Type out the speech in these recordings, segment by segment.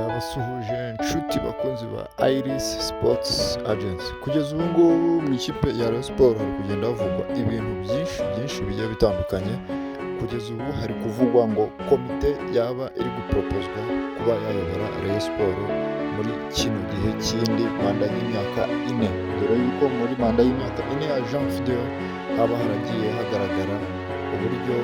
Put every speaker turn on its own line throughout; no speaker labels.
Ndabasuhuje nshuti bakunzi ba Iris Sports Agency. Kugeza ubu ngubu mu ikipe ya Rayon Sports hari kugenda havugwa ibintu byinshi byinshi bigiye bitandukanye. Kugeza ubu hari kuvugwa ngo komite yaba iri guproposwa kuba yayobora Rayon Sports muri kino gihe cy'indi manda y'imyaka 4, dore yuko muri manda y'imyaka 4 ya Jean Fidel haba haragiye hagaragara uburyo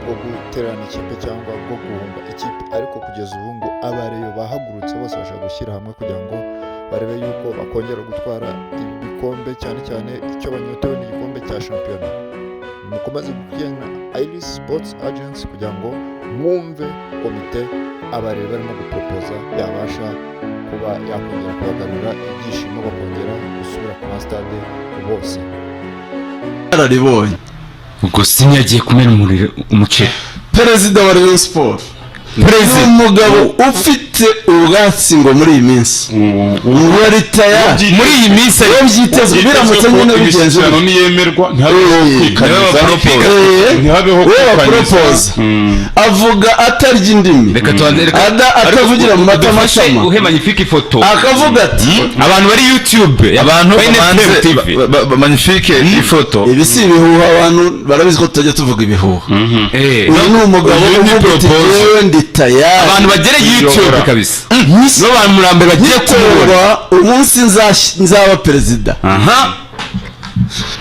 bwo guterana ikipe cyangwa bwo guhunga ikipe, ariko kugeza ubu ngo abareyo bahagurutse bose bashaka gushyira hamwe kugira ngo barebe yuko bakongera gutwara ibi bikombe, cyane cyane icyo banyotewe ni igikombe cya shampiyona. Mukomeze gukurikirana Iris Sports Agency kugira ngo mwumve komite abareyo barimo gupropoza yabasha kuba yakongera kubagarurira ibyishimo, bakongera gusubira ku masitade bose.
Yararibonye.
Ubwo sinya agiye kumena umuriro umuceri.
Perezida wa Rayon Sport ni
Perezida.
umugabo ufite ubwatsi ngo muri iyi minsi ngo ari tayari.
Muri iyi minsi.
Iyo byitezwe biramutse nyine bigenze
Imishyikirano niyemerwa, ntihabeho kwikanyiza. Ntihabeho
we
kwikanyiza.
baporopoza avuga atarya indimi.
Reka tubanze, reka
Atavugira mu
dufashe
matamatama.
uhe Magnifique ifoto.
Akavuga ati:
Abantu bari YouTube,
Abantu
Fine
babanze
FM TV.
Magnifique ifoto.
Ibi si ibihuha, abantu barabizi ko tutajya tuvuga ibihuha. Uyu ni umugabo
Uyu ni
uvuga ati:
proposal.
"Yewe, ndi tayari."
Abantu bagere YouTube
Kuyobora.
kabisa, nibo bantu mbere bagiye kumubona.
Nitorwa, umunsi nzaba perezida,
Aha.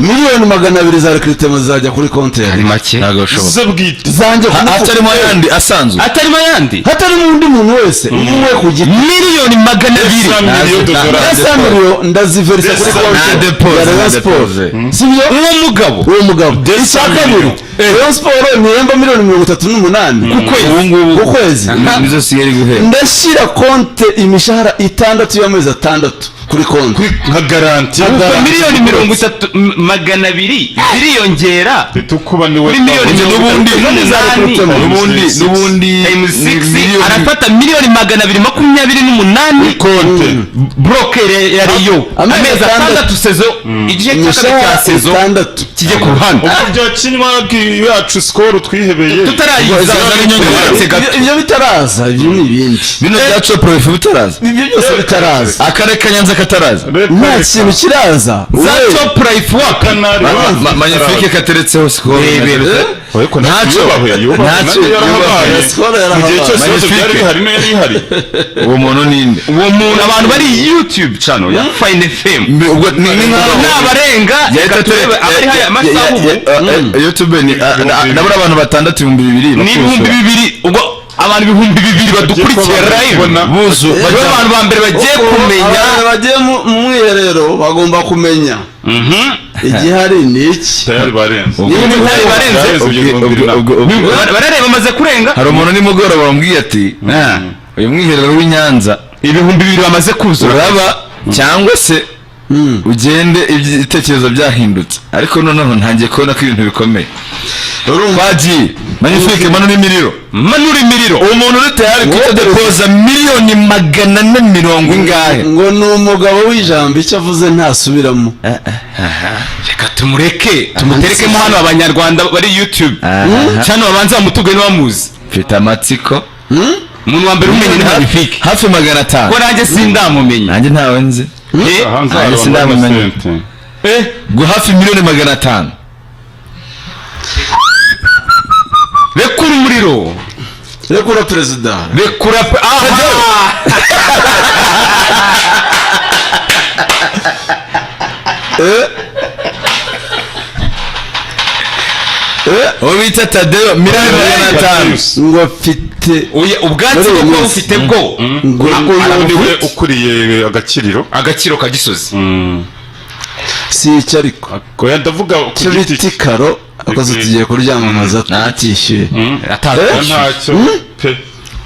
200 miliyoni za recrutement zizajya kuri konti
Ari
yanjye.
make.
Ntabwo bishoboka.
Ze bwite.
Zanjye ku mufuka.
Hatarimo ayandi asanzwe.
Atarimo ayandi.
Hatarimo undi muntu wese umwe ku giti.
200 miliyoni.
Million de dollars.
Esa miliyo ndaziverisa kuri
Desa-
konti
Nta depose,
ya Rayon
nta
Sport.
depose.
Sibyo?
Uwo mugabo.
Uwo mugabo. Icya kabiri, Rayon Sport ntihemba 38 miliyoni
Ku kwezi.
Ubu ngubu.
Ku kwezi.
Nizo sigaye iri guhemba.
Ndashyira konte imishahara 6 y'amezi 6 kuri konti.
Nka garantie.
Nka
Ubwo
garantie.
30 miliyoni 200 ziriyongera
Tukuba niwe.
kuri miliyoni
N'ubundi
38.
N'ubundi
Times
ni
six,
miliyoni.
Arafata 228 miliyoni
Konte.
brokere ya Rayon.
Amezi
amezi
6.
6, saison, igice cya kabiri cya
Imishahara
saison
6.
kijye ku ruhande.
Ubwo byakinywa yacu Skol twihebeye.
Tutarayiza.
Inyongera.
Uretse gato.
Ibyo bitaraza, ibyo ni ibindi.
Bino bya Coprof bitaraza.
Ibyo byose bitaraza.
Akarere ka Nyanza kataraza.
Nta kintu kiraza.
Za
We,
Top Life waka.
Magnifique kateretseho Skol.
Ariko
Ntacyo.
yubahwe, yubahwe.
Ntacyo.
Nayo yarahabaye.
Yubahwe.
Skol
Mu gihe
yarahabaye.
cyose ibibazo byari
Magnifique.
bihari, niyo yari ihari.
Uwo muntu ninde?
Uwo muntu, abantu bari YouTube channel ya Fine FM,
Ubwo ni nkaho
n'abarenga, reka turebe abari haya amasaha ubu.
YouTube ni ndabona abantu batandatu, 2000.
Ni 2000. Ubwo abantu 2000 badukurikiye live
Kubona.
Buzu.
nibo abantu ba mbere bagiye
Uko
kumenya.
abantu bagiye mu mwiherero bagomba kumenya igihari ni iki.
Tayari barenze.
Niba intare barenze.
Barenze ibyo bihumbi bibiri.
Barareba, bamaze kurenga.
Hari umuntu nimugoroba wambwiye ati: "Uyu mwiherero w'i Nyanza,
2000 bamaze kuzura."
Uraba cyangwa se ugende ibitekerezo byahindutse, ariko noneho ntangiye kubona ko ibintu bikomeye. Twagiye, Magnifique, manura imiriro.
Manura imiriro.
Uwo muntu uri tayari kuta depoza 400 miliyoni mirongo ingahe?
Ngo ni umugabo w'ijambo, icyo avuze ntasubiramo.
Reka tumureke, tumuterekemo hano, abanyarwanda bari YouTube cyane babanza bamutuge nibamuzi.
Mfite amatsiko.
Umuntu wa mbere umenye ni Magnifique.
Hafi 500.
Ko nanjye sindamumenya.
Nanjye ntawe nzi.
Eh,
Hanze hari
Nanjye
abantu
sindamumenya.
b'amasente.
Ngo hafi 500 miliyoni.
Rekura umuriro.
Rekura perezida.
Rekura aha.
Uwo bita Tadeyo, 500 miliyoni.
Ngo afite
Oya, ubwatsi
Muri iyi
bwo
minsi.
bufite bwo.
Ngo
Uyu niwe ukuriye agakiriro.
Agaciro ka Gisozi.
Si icyo ariko.
Oya, ndavuga ku
Icyo
giti
bita
cye.
ikaro akoze, tugiye kuryamamaza tutishyuye.
Atandukanye.
Ntacyo pe.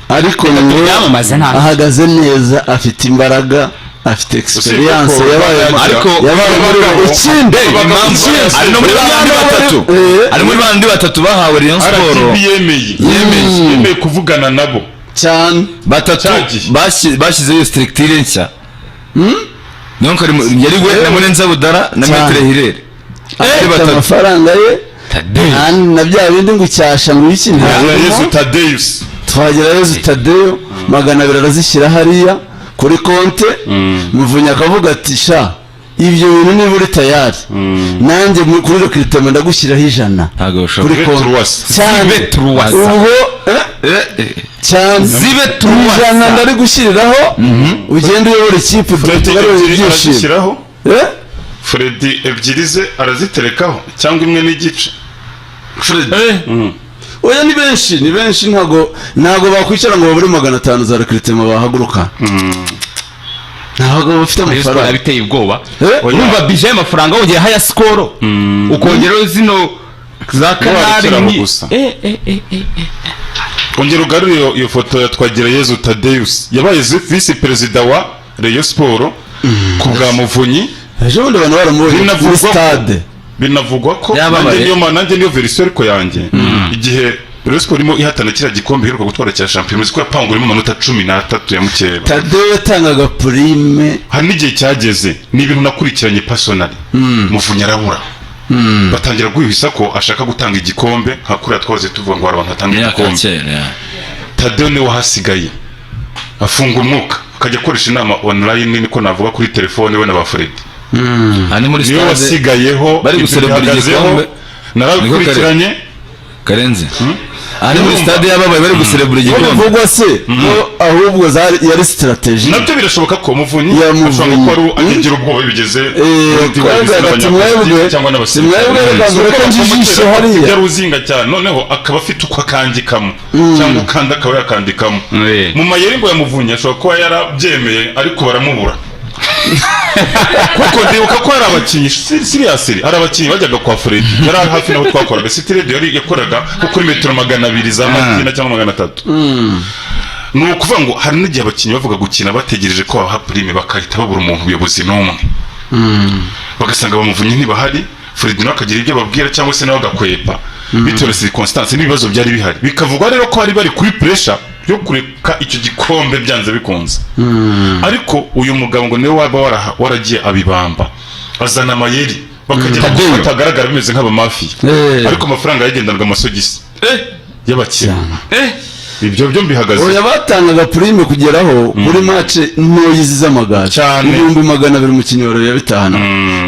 Ariko ngo
Turyamamaze ntacyo.
ahagaze neza, afite imbaraga, afite experience,
Usibye ko
yabaye
Ariko
yabaye muri ikindi.
Impamvu ari no muri bandi batatu, ari muri bandi batatu bahawe Rayon Sport.
RGB yemeye. Yemeye kuvugana nabo.
Cyane.
Batatu
Cyagiye.
bashyizeho iyo structure nshya. Donc yari we na Murenzi Abudara na
Cyane.
Maître Hirere. Ari
Afite
batatu.
amafaranga ye. Nta na bya bindi ngo icyasha ngo iki
Yezu
ntabwo.
Tadeus.
Twagirayezu Tadeyo. 200 arazishyira hariya kuri konte. Muvunyi akavuga ati: "Sha, ibyo bintu niba uri tayari, nanjye kuri recrutement ndagushyiraho 100
Ntabwo bishoboka.
kuri
Zibe
konti."
turuwasa.
Cyane.
Zibe turuwasa.
Ubwo cyane.
Zibe turuwasa.
100 ndari gushyiriraho, ugende uyobora ikipe,
Freddy
tugarure
ebyiri
ibyishimo.
arazishyiraho.
Eh?
Freddy ebyiri ze araziterekaho, cyangwa imwe n'igice.
Fred. Oya, ni benshi, ni benshi, ntago bakwicara ngo babure 500 za recrutement bahaguruka. Ntabwo bafite
Rayon Sport
amafaranga.
biteye ubwoba.
Eh?
Urumva budget y'amafaranga, wongeraho aya Skol, ukongeraho zino za Canal.
Warekeraho gusa. Ongera ugarure iyo foto ya Twagirayezu Tadeus, yabaye visi perezida wa Rayon Sport ku bwa Muvunyi.
Ejo bundi abantu baramubonye muri
Binavugwa ko-
stade.
Binavugwa ko
Yababaye.
nanjye niyo version ariko yanjye, igihe Rayon Sport irimo ihatana kiriya gikombe iheruka gutwara cya shampiyona, ko yapangurimo amanota 13 ya mukeba.
Tadeyo yatangaga prime.
Hari n'igihe cyageze, ni ibintu nakurikiranye personally, Muvunyi arabura, batangira guhisa ko ashaka gutanga igikombe nka kuriya twahoze tuvuga ngo hari abantu batanga
Imyaka ya
igikombe.
kera ya.
Tadeyo niwe wahasigaye afunga umwuka, akajya akoresha inama online, niko navuga, kuri telefone, we na ba Freddy.
Aha ni muri
Niwe
stade
wasigayeho.
bari
Ibyo
guserebura
bihagazeho.
igikombe.
Narabikurikiranye.
Karenzi, aha ni muri stade yababaye bari guserebura
Ko
igikombe.
bivugwa se ko ahubwo yari strategy
Nabyo birashoboka ko Muvunyi
Ya Muvunyi.
ashobora kuba ari agira ubwoba bigeze muri
Kuvuga ati, mwebwe
cyangwa n'abasirikare.
mwebwe reka
Si uko
mureke njijishe
bakamutera
hariya.
yari uzinga cyane, noneho akaba afite uko akandikamo, cyangwa ukanda akaba yakandikamo. Mu mayeri ngo ya Muvunyi ashobora kuba yarabyemeye, ariko baramubura, kuko ndibuka ko hari abakinnyi, seriously, hari abakinnyi bajyaga kwa Freddy, yari ari hafi n'aho twakoraga City Radio, yari yakoraga nko kuri metero 200 za Matina cyangwa 300. Ni ukuvuga ngo hari n'igihe abakinnyi bavuga gukina bategereje ko babaha prime, bagahita babura umuntu, ubuyobozi n'umwe, bagasanga bamuvunye ntibahari. Freddy nawe akagira ibyo ababwira cyangwa se nawe agakwepa bitewe na circonstance n'ibibazo byari bihari. Bikavugwa rero ko bari bari kuri pressure yo kureka icyo gikombe byanze bikunze, ariko uyu mugabo ngo niwe waba waragiye abibamba, azana amayeri, bakajya
Tadeyo.
batagaragara bimeze nk'abamafiya, ariko amafaranga yagendanwaga amasogisi y'abakiriya. Ibyo byo mbihagaze.
Oya, batangaga prime kugeraho kuri match ntoya izi z'amagare.
Cyane.
200,000 umukinnyi wa Rayon yabitahana.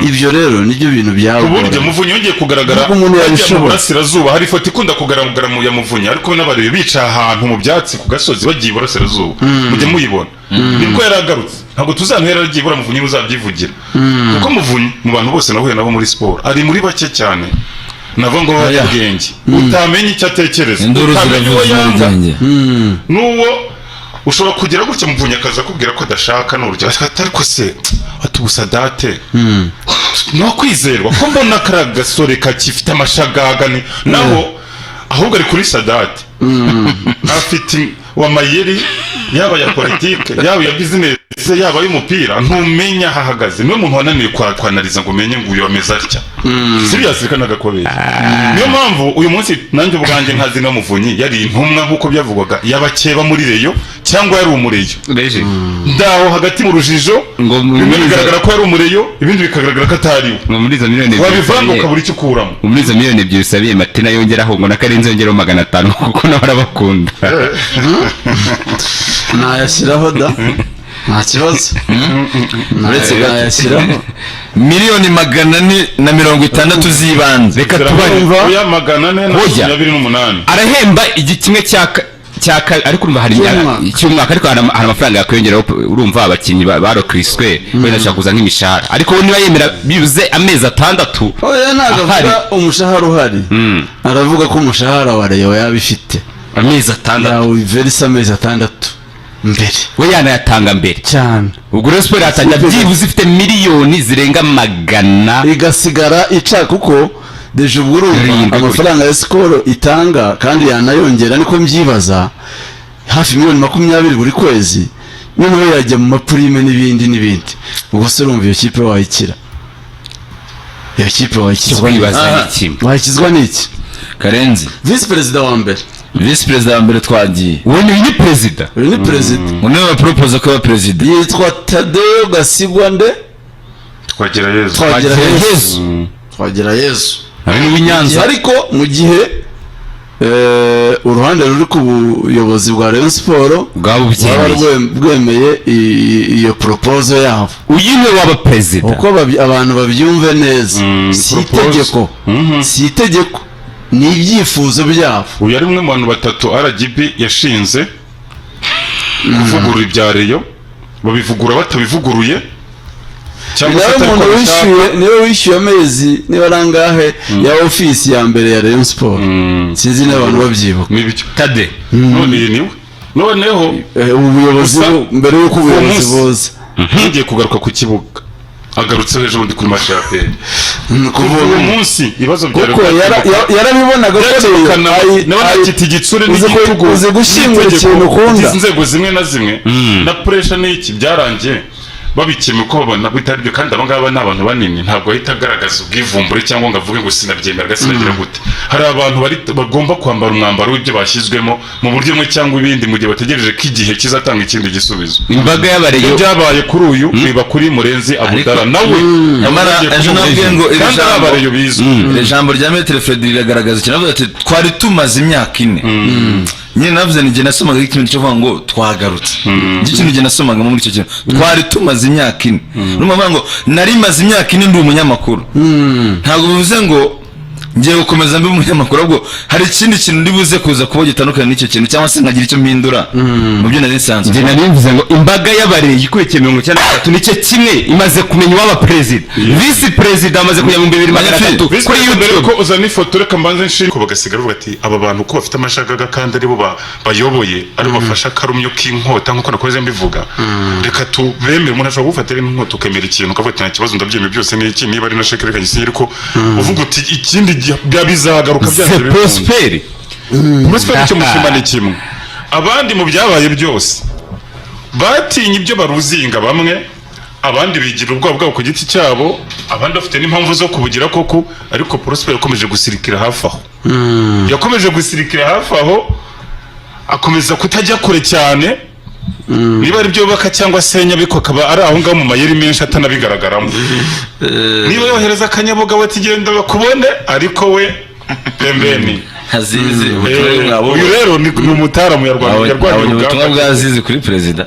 Ibyo rero nibyo bintu
Ku buryo
byagora.
Muvunyi yongeye kugaragara
Nubwo umuntu
yajya mu
yabishobora.
burasirazuba, hari ifoto ikunda kugaragara mu ya Muvunyi ariko n'abarebe bicaye ahantu mu byatsi ku gasozi bagiye iburasirazuba, mujye muyibona, nibwo yari agarutse. Ntabwo tuzantu yari agiye ibura. Muvunyi uzabyivugira, kuko Muvunyi mu bantu bose nahuye nabo muri siporo ari muri bake cyane navuga ngo b'abanyabwenge, utamenya icyo atekereza,
Induru
utamenya uwo
ziravuze
yanga
nyarugenge.
N'uwo ushobora kugira gutya, Muvunyi akaza akubwira ko adashaka, n'urugero ariko se ati ubusa date no kwizerwa ko mbona kariya gasore kakifite amashagaga, ni naho ahubwo ari kuri Sadate, afite wa mayeri, yaba ya politike, yaba ya bizinesi, yaba ay'umupira, ntumenya aho ahagaze. Niwe muntu wananiwe kwanariza ngo umenye ngo uyu ameze atya. Serious, reka nagakobera. Niyo mpamvu uyu munsi nanjye ubwanjye nkazi na Muvunyi yari intumwa nk'uko byavugwaga y'abakeba muri Rayon, cyangwa yari umureyo.
Reje.
Ndaho hagati mu rujijo.
Ngo
Bimwe bigaragara ko yari umureyo, ibindi bikagaragara ko atari we.
Ngo muri izo miliyoni 2
Wabivanga
usabiye,
ukabura icyo ukuramo.
ngo muri izo miliyoni 2 usabiye Martina, yongeraho ngo na Karenzi yongeraho 500, kuko nawe arabakunda.
Nayashyiraho da, nta kibazo.
Uretse gato.
Nayashyiraho.
460,000,000 z'ibanze.
Reka tubare.
Oya, magana ane na
Oya.
28.
Arahemba igi kimwe cya ariko urumva hari
Cy'umwaka.
Cy'umwaka, ariko hari amafaranga yakwiyongeraho. Urumva abakinnyi barokiriswe wenda ashobora kuza nk'imishahara, ariko we niba yemera bibuze amezi 6
Oya, ntabwo
ahari.
avuga umushahara uhari. Aravuga ko umushahara wa Rayon yaba ifite
Amezi 6
yawuverisa amezi 6 mbere.
We yanayatanga mbere.
Cyane.
Ubwo rero siporo yatangira byibuze ifite miliyoni zirenga magana
Igasigara ica, kuko déjà ubwo urumva
7.
Amafaranga ya Skol itanga kandi yanayongera, niko mbyibaza, hafi miliyoni 20 buri kwezi, noneho yajya mu ma prime n'ibindi n'ibindi. Ubwo se urumva iyo kipe wayikira? Iyo kipe wayikizwa
Kwibaza
n'iki?
ni kimwe.
Wayikizwa n'iki?
Karenzi.
Visi perezida wa mbere.
Visi perezida wa mbere, twagiye.
Uwo ni perezida.
Uyu ni perezida.
Ngo niwe baporopoza kuba perezida.
Yitwa Tadeyo Gasigwa nde?
Twagira Yezu.
Twagira
Yezu.
Yezu, Twagira Yezu.
Ari n'uw'Inyanza.
Ariko mu gihe Uruhande ruri ku buyobozi bwa Rayon Sport
Bwaba
bwaba
bubyemeye.
bwemeye iyo proposal yabo.
Uyu niwe waba perezida.
Uko abantu babyumve neza, si
proposal.
itegeko, si itegeko, ni ibyifuzo byabo.
Uyu ari umwe mu bantu batatu RGB yashinze kuvugurura ibya Rayon, babivugura batabivuguruye cyangwa se
Nawe
atari
umuntu
ko babishaka.
wishyuye, niwe wishyuye amezi niba ari angahe ya ofisi ya mbere ya Rayon Sport, sinzi niba abantu babyibuka.
Nibyo.
Tade.
None iyi niwe noneho
Ubu buyobozi
Gusa,
mbere y'uko
uwo
ubuyobozi
munsi
buza
yongeye kugaruka ku kibuga, agarutse ejo bundi kuri match ya APR.
Kuva
kuva uwo munsi ibibazo bya
kuko
Rayon
yarabibonaga ko
byakemukana
Rayon
nawe nakita igitsure
uzi
n'igitugu
uzi gushyingura
n'itegeko
ikintu ukunda.
igize inzego zimwe na zimwe na pressure n'iki, byarangiye babikemuye uko babona bitari byo. Kandi aba ngaba ni abantu banini, ntabwo ahita agaragaza ubwivumbure cyangwa ngo avuge ngo sinabyemera, sinagira gute. Hari abantu bagomba kwambara umwambaro w'ibyo bashyizwemo mu buryo bumwe cyangwa ibindi, mu gihe bategereje ko igihe kizatanga ikindi gisubizo.
Imbaga
Ibyo
y'abareyo
byabaye kuri uyu biba kuri Murenzi Abudara nawe.
Nyamara
agiye
ejo nabwiye ngo iri
kandi ari
jambo
abareyo bizwi.
Iri jambo rya Maître Freddy riragaragaza ikintu. Avuga ati twari tumaze imyaka 4. Nyine navuze ni igihe nasomaga ikintu cyo kuvuga ngo twagarutse. Icyo kintu igihe nasomaga muri icyo kintu, twari tumaze imyaka 4. Urumva bavuga ngo nari maze imyaka 4 ndi umunyamakuru, ntabwo bivuze ngo ngiye gukomeza mbe umunyamakuru, ahubwo hari ikindi kintu ndi buze kuza kuba gitandukanye n'icyo kintu, cyangwa se nkagira icyo mpindura mu byo nari nsanzwe.
Njye nari mvuze ngo imbaga y'abareyo ikurikiye 93 nicyo kimwe imaze kumenya uwaba perezida, visi perezida amaze kujya mu 2300
Visi
kuri
Perezida, mbere
YouTube.
ko uzana ifoto, reka mbanze nshime ko bagasigara bavuga ati aba bantu ko bafite amashagaga kandi aribo bayoboye, aribo bafashe akarumyo k'inkota nk'uko nakoze mbivuga, reka tubemere. Umuntu ashobora kugufatira inkota ukemera ikintu, ukavuga ati nta kibazo, ndabyemeye byose, ni iki, niba ari na sheke reka ngisinye, ariko uvuga uti ikindi gihe bizagaruka byanze
Se
bikunze.
Prosperi.
Prosper, icyo mushima ni kimwe: abandi mu byabaye byose batinye ibyo baruzinga bamwe, abandi bigira ubwoba bwabo ku giti cyabo, abandi bafite n'impamvu zo kubugira koko, ariko Prosper yakomeje gusirikira hafi aho, yakomeje gusirikira hafi aho, akomeza kutajya kure cyane, niba ari byo yubaka cyangwa asenya, ariko akaba ari aho ngaho mu mayeri menshi atanabigaragaramo. Niba yohereza akanyabugabo ati genda bakubone, ariko we pembeni.
Azizi ubutumwa mwabonye?
Uyu rero ni umutaramu yarwanya yarwanya
Nabonye ubutumwa
urugamba.
bwa Azizi kuri perezida.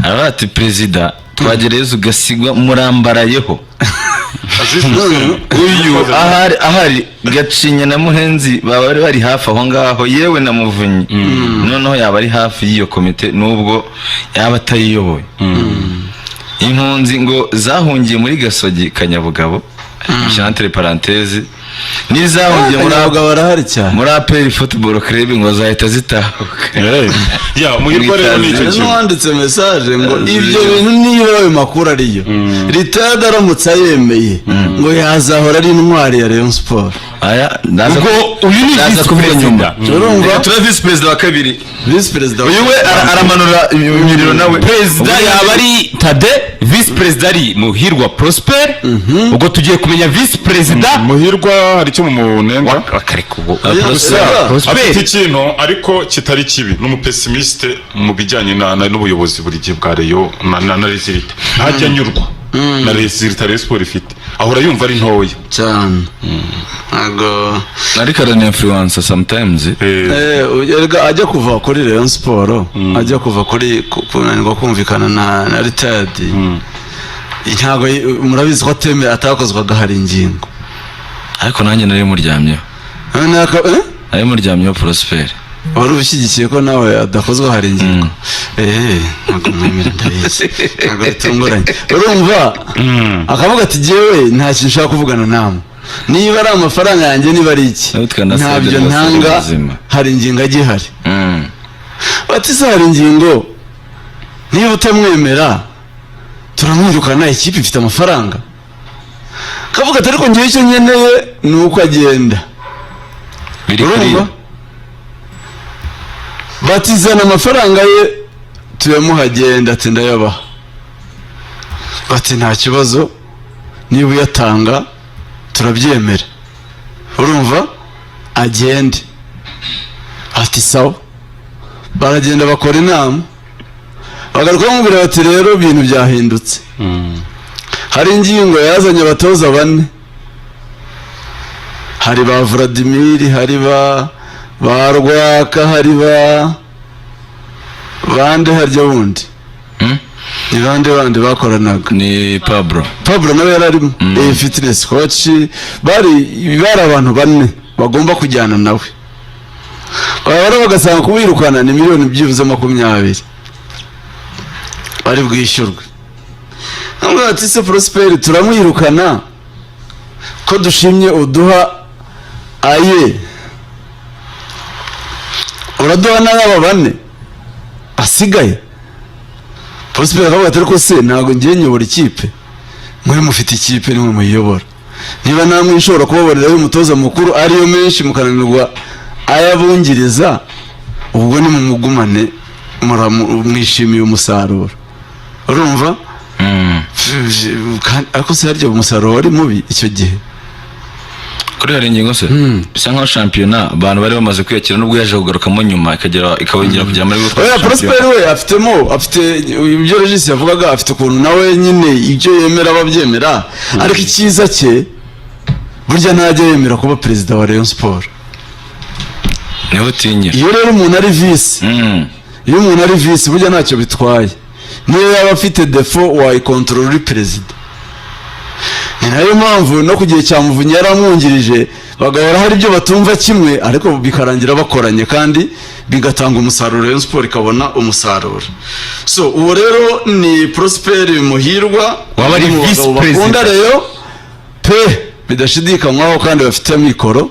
Aravuga ati perezida Twagereyezo ugasigwa murambarayeho.
Azizi Hussein.
Uyu ahari Gacinya na Muhenzi baba bari bari hafi aho ngaho, yewe na Muvunyi noneho yaba ari hafi y'iyo komite nubwo yaba atayiyoboye. Impunzi ngo zahungiye muri Gasogi, Kanyabugabo entre parenthèse, n'izahungiye muri
Abanyabugabo barahari cyane.
muri APR Football Club ngo zahita zitahuka.
Ya Muhirwa rero ni icyo
Hari
kintu.
n'uwanditse message ngo ibyo bintu niba ayo makuru ariyo, retired aramutse ayemeye ngo yazahora ari intwari ya Rayon Sport.
Aya ndaza
Ubwo uyu ni
ndaza
visi
kuvuga nyuma.
perezida.
Urumva?
Reka tube visi perezida wa kabiri.
Visi perezida
Uyu we aramanura imiriro nawe.
Perezida yaba ari Tade, visi perezida ari Muhirwa Prosper. Ubwo tugiye kumenya visi perezida.
Muhirwa hari icyo mumunenga?
Akareka ubwo.
Gusa
Prosper.
afite ikintu ariko kitari kibi, ni umupessimiste mu bijyanye n'ubuyobozi buri gihe bwa Rayon na résultat. Ntajya anyurwa na résultat Rayon Sport ifite, ahora yumva ari ntoya.
Cyane, ntabwo
Ariko arana influence sometimes.
Erega ajya kuva kuri Rayon Sport, ajya kuva kuri kunanirwa kumvikana na retired, ntabwo murabizi ko atemera atakozwaga hari ingingo.
Ariko nanjye nari muryamyeho.
Noneho eh?
Nari muryamyeho Prosper.
Wari ushyigikiye ko nawe adakozwa hari ingingo? Ntabwo mwemera, ndabizi, ntabwo bitunguranye. Urumva akavuga ati jyewe nta kintu nshaka kuvugana namwe, niba ari amafaranga yanjye, niba ari iki,
Nawe twanasabye
ntabyo
rwose
ntanga
ubuzima.
Hari ingingo agihari. Bati se hari ingingo, niba utamwemera turamwirukana, ikipe ifite amafaranga. Kavuga ati ariko ngewe icyo nkeneye ni uko agenda.
Biri kuri
Urumva, batizana amafaranga ye tuyamuha agenda. Ati ndayabaha. Bati nta kibazo, niba uyatanga turabyemera, urumva agende. Ati sawa. Baragenda bakora inama, bagaruka bamubwira bati rero ibintu byahindutse, hari ingingo yazanye abatoza bane, hari ba Vladimir, hari ba Ba Rwaka, hari ba bande harya wundi? Ni bande bandi bakoranaga?
Ni Pablo.
Pablo nawe yari arimo, fitness coach. Bari abantu bane bagomba kujyana nawe, baba bagasanga kubirukana ni miliyoni byibuze 20 bari bwishyurwe. Ntabwo ati: "Se Prosper turamwirukana ko dushimye uduha aye, uraduha n'ay'aba bane asigaye?" Prosper akavuga ati: "Ariko se ntabwo ngiye nyobora ikipe, mwe mufite ikipe nimwe muyiyobora. Niba namwe nshobora kubaboreraho umutoza mukuru ariyo menshi, mukananirwa ayabungiriza, ubwo ni mumugumane, mwishimiye umusaruro." Urumva? Ariko se harya umusaruro wari mubi icyo gihe?
Kuri hari ingingo se bisa nkaho shampiyona abantu bari bamaze kwiyakira, nubwo yaje kugarukamo nyuma ikagera ikabongera kugera muri
Oya, Prosper we afitemo, afite ibyo Regis yavugaga, afite ukuntu nawe nyine ibyo yemera ababyemera, ariko icyiza cye burya ntajya yemera kuba perezida wa Rayon Sport.
Niho utinyira.
Iyo rero umuntu ari vice, iyo umuntu ari vice burya ntacyo bitwaye, niyo yaba afite défaut wayikontorora uri perezida. Ni nayo mpamvu no ku gihe cya Muvunyi yaramwungirije, bagahora hari ibyo batumva kimwe, ariko bikarangira bakoranye kandi bigatanga umusaruro, Rayon Sport ikabona umusaruro. So uwo rero ni Prosper Muhirwa.
Waba ari
umwe mu
vice
bagabo bakunda
perezida.
Rayon pe bidashidikanywaho, kandi bafite amikoro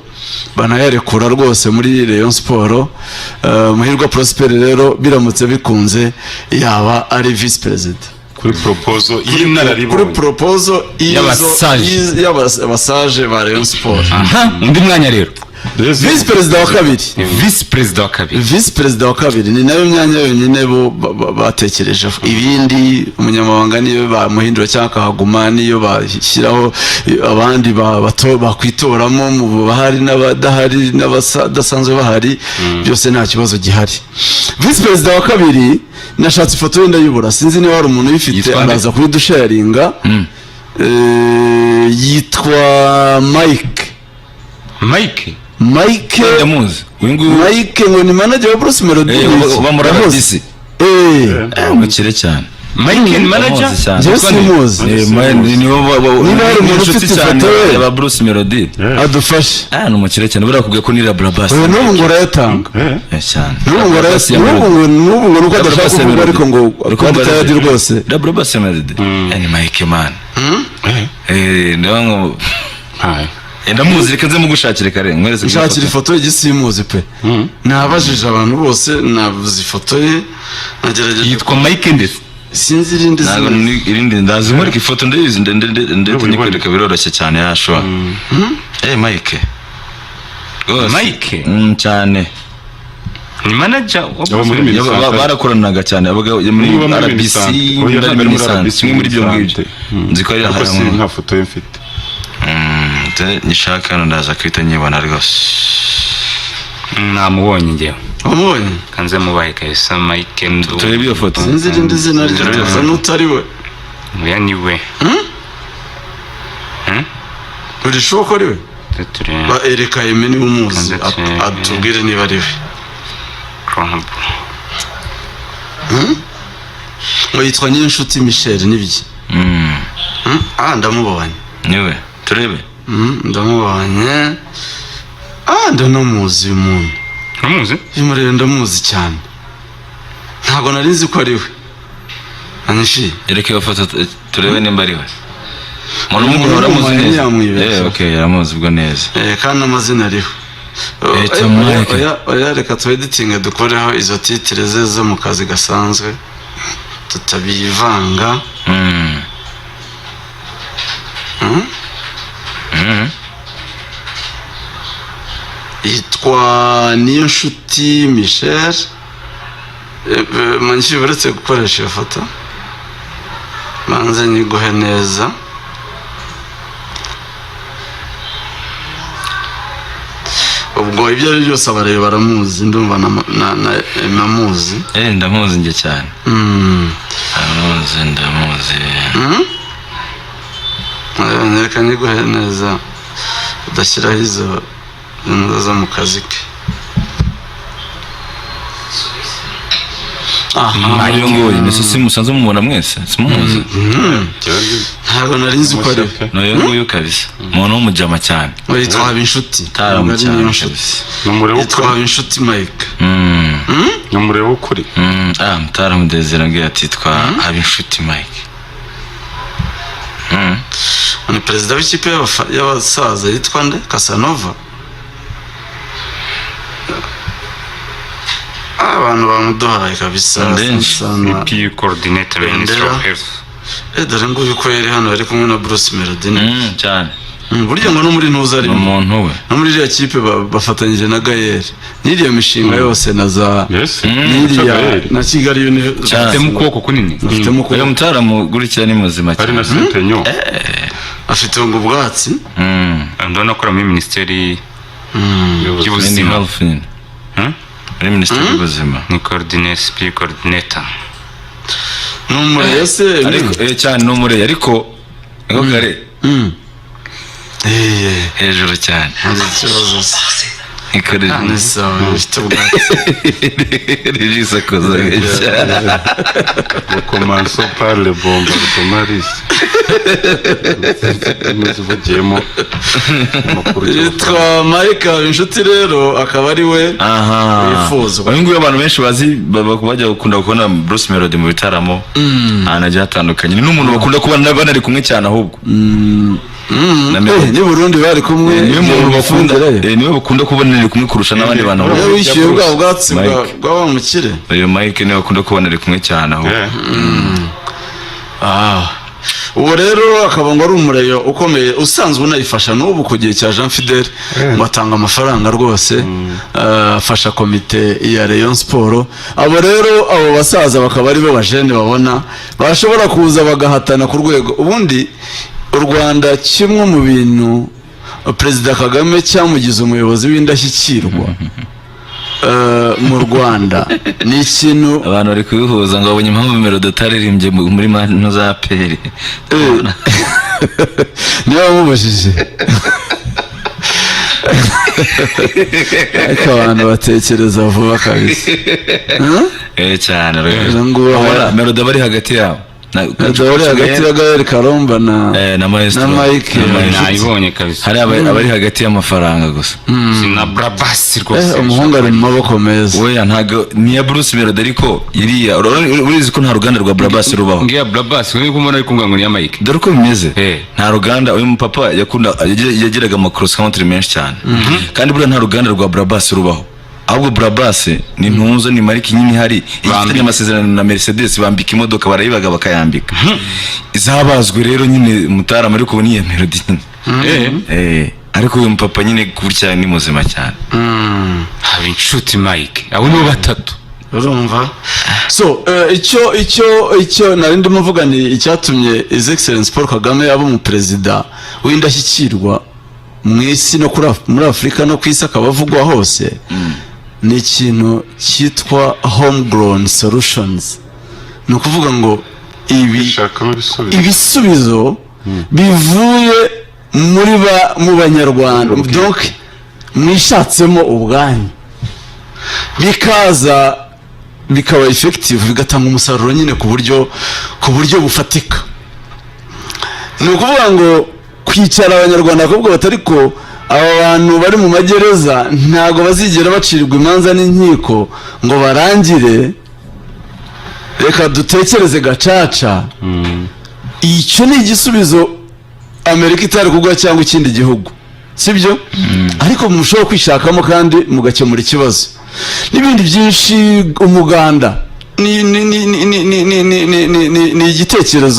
banayarekura rwose muri Rayon Sport. Muhirwa Prosper rero biramutse bikunze yaba ari vice perezida.
Kuri proposal
Kuri
y'inararibonye.
proposal
Y'abasaje.
y'abasaje ba Rayon Sport.
Aha, undi mwanya rero?
Vice perezida wa kabiri.
Ni visi perezida wa kabiri.
Visi perezida wa kabiri ni nayo myanya yonyine bo batekerejeho. Ibindi, umunyamabanga niyo bamuhindura cyangwa akahaguma, niyo bashyiraho abandi bakwitoramo mu bahari n'abadahari n'abadasanzwe bahari, byose nta kibazo gihari. Visi perezida wa kabiri, nashatse ifoto ye ndayibura, sinzi niba hari umuntu uyifite.
Yitwa nde?
Araza kuyidusharinga. Yitwa Mike.
Mike.
Mike.
Ndamuzi uyu nguyu.
Mike ngo ni manager wa Bruce Melody.
Uba muri
Yahoze.
RBC. Umukire cyane.
Mike ni manager.
Ndamuzi cyane.
Njyewe simuzi.
Niba
Niba hari umuntu
inshuti
ufite
cyane
ifoto ye.
ya Bruce Melody.
Adufashe.
Ah, ni umukire cyane, buriya kubwiye ko ni Labrabas.
Uyu n'ubu ngo urayatanga.
Cyane.
N'ubu ngo n'ubu ngo nuko adashaka kuvuga, ariko ngo kwari tayadi rwose.
Labrabas Melody. Ni Mike man. Ndavuga ngo ndamuzi, reka nze mugushakire kare nkweretse.
Nshakira ifoto ye, gisimuzi pe. Nabajije abantu bose, nabuze ifoto ye, nagerageje.
Yitwa Mike ndetse.
Sinzi irindi
Ntabwo
zina.
Irindi ndazi, nkurika ifoto ndayizi, ndetse nyikwereka biroroshye cyane yashobora. Mike. Rwose.
Mike?
Cyane.
Ni manager wa
Aba muri
Bruce Melody.
Barakoranaga cyane abaga muri
Niba muri
RBC.
Minisante. Oya,
Muri
ntabwo ari muri
Minisante,
RBC,
kimwe muri ibyo ngibyo.
Minisante.
Nzi ko ari
Ariko si
ahantu
nta foto ye mfite.
Nyishaka hano ndaza kuhita nyibona rwose.
Namubonye njyewe.
Wamubonye?
Kanze mubahe kabisa Mike ndu.
Turebe iyo foto.
Sinzi irindi zina rye, asa n'utari we.
Oya, ni we.
Urishuka ko ari we?
Turebe.
Ba ereka Aime niba umuzi,
Kanze turebe.
atubwire niba ari we.
Club.
Ngo yitwa Nyinshuti Michel nibyo? Ah, ndamubonye.
Niwe, turebe.
Ndamubonye. Ah, ndanamuzi uyu muntu.
Uramuzi?
Uyu murebe, ndamuzi cyane, ntabwo nari nzi ko ari we anshi.
Reka iyo foto turebe nimba ari we umuntu.
Umuntu
Umukuru uramuzi
w'umumanyi
neza.
yamwibeshya.
Okay, aramuzi ubwo neza.
Kandi amazina ariho.
Tom
Oya,
Mike.
oya, oya, reka tueditinge, dukoreho izo titre ze zo mu kazi gasanzwe tutabivanga. Yitwa Niyonshuti Michel. Manshi, uretse gukoresha iyo foto, manze nyiguhe neza. Ubwo ibyo ari byo byose abareba baramuzi, ndumva na namuzi.
Ndamuzi njye cyane. Ndamuzi, ndamuzi.
Reka nyiguhe neza udashyiraho izo zo mu kazi ke. Aha.
Uyu nguyu ni se musanzwe mumubona mwese, simuzi?
Ntabwo nari nzi ko ari we.
Ni uyu nguyu kabisa, umuntu w'umujama cyane.
Ngo yitwa Habinshuti.
Mutaramu
Ntabwo ari
cyane
Niyonshuti.
kabisa.
Numureba
Yitwa
ukuri.
Habinshuti Mike.
Numureba ukuri.
Ah, mutaramu Desire ambwiye ati twa Habinshuti Mike.
Ni perezida w'ikipe y'abasaza yitwa nde? Casanova. Abantu bamuduhaye kabisa.
Benshi.
Sana.
PU coordinator, Ministry of
Bendera.
Health.
Dore nguyu ko yari hano, yari kumwe na Bruce Melody.
Cyane.
Burya ngo no muri ntuza
Ni
arimo.
umuntu we.
No muri iriya kipe bafatanyije na Gael n'iriya mishinga yose na za
Yes.
n'iriya
Gael.
na Kigali University.
Cyane.
Afitemo ukuboko kunini.
Afitemo
Uyu
ukuboko.
mutaramu gurikira ni muzima
Ari na
cyane.
Sentenyo.
Afite ngo ubwatsi.
Ndabona akora muri minisiteri
Ni
y'ubuzima.
health nyine.
Hmm?
Muri minisiteri y'ubuzima.
Ni coordinator, PU coordinator.
Ni umureye se?
Ariko cyane ni umureye, ariko niko kare hejuru cyane.
Hari ikibazo se?
Niko
Ni sawa, bifite ubwatsi.
Regis akoza cyane.
Commençons par le bombardement russe. Ntuzivugiyemo amakuru.
Yitwa Mike Inshuti rero, akaba ari we
Aha.
wifuzwa.
Uyu nguyu abantu benshi bazi bajya gukunda kubona Bruce Melody mu bitaramo ahantu hagiye hatandukanye, ni n'umuntu bakunda kubona banari kumwe cyane ahubwo na Melody.
Ni Burundi bari kumwe.
Niwe muntu bakunda
Bifungirayo.
Niwe bakunda kubona ari kumwe kurusha n'abandi bantu
Niwe
bose.
wishyuye bwa bwatsi
Mike.
bwa wa mukire.
Uyu Mike niwe bakunda kubona ari kumwe cyane ahubwo.
Ah. Uwo rero akaba ngo ari umureyo ukomeye usanzwe unayifasha n'ubu ku gihe cya Jean Fidel, ngo atanga amafaranga rwose, afasha komite ya Rayon Sport. Abo rero, abo basaza bakaba ari bo bajene babona bashobora kuza bagahatana ku rwego. Ubundi u Rwanda, kimwe mu bintu Perezida Kagame cyamugize umuyobozi w'indashyikirwa mu Rwanda ni ikintu
Abantu bari kubihuza ngo babonye impamvu Melody ataririmbye muri mano za APR.
Niba wamubajije, ariko abantu batekereza vuba kabisa. Huh?
Cyane rwose.
Ngo nguwo.
Ubona Melody aba ari hagati yabo.
Melody ari hagati ya Gael Karomba na
na Maestro.
Na Mike.
Na Maestro.
Nayibonye kabisa.
Hari abari hagati y'amafaranga gusa.
Na Brabasi rwose.
Umuhungu ari mu maboko meza.
Oya, ntago ni iya Bruce Melody, ariko iriya urizi ko nta ruganda rwa Brabus rubaho.
Ngiya Brabasi uri kumubona, ari kumbwira ngo ni iya Mike.
Dore uko bimeze. Nta ruganda. Uyu mupapa yakunda yagiraga ama cross country menshi cyane, kandi buriya nta ruganda rwa Brabus rubaho. Ahubwo Brabus ni ntuzo, ni marike nyine ihari ifitanye amasezerano na Mercedes, bambika imodoka, barayibaga bakayambika zabazwe. Rero nyine mutarama, ariko ubu ni iya Melody nyine. Ariko uyu mupapa nyine gutya ni muzima cyane.
Haba Inshuti Mike, abo nibo batatu.
Urumva, so icyo nari ndimo mvuga ni icyatumye His Excellence Paul Kagame aba umuperezida w'indashyikirwa mu isi no muri Afurika no ku isi, akaba avugwa hose, ni ikintu cyitwa homegrown solutions. Ni ukuvuga ngo ibi
Shakamo ibisubizo.
Ibisubizo bivuye muri ba mu Banyarwanda, donc mwishatsemo ubwanyu, bikaza bikaba effective, bigatanga umusaruro nyine ku buryo bufatika. Ni ukuvuga ngo kwicara Abanyarwanda bakavuga bati: "Ariko aba bantu bari mu magereza ntabwo bazigera bacirwa imanza n'inkiko ngo barangire, reka dutekereze gacaca." Icyo ni igisubizo Amerika itari kuguha cyangwa ikindi gihugu, sibyo? Ariko mushobora kwishakamo kandi mugakemura ikibazo n'ibindi byinshi. Umuganda ni igitekerezo.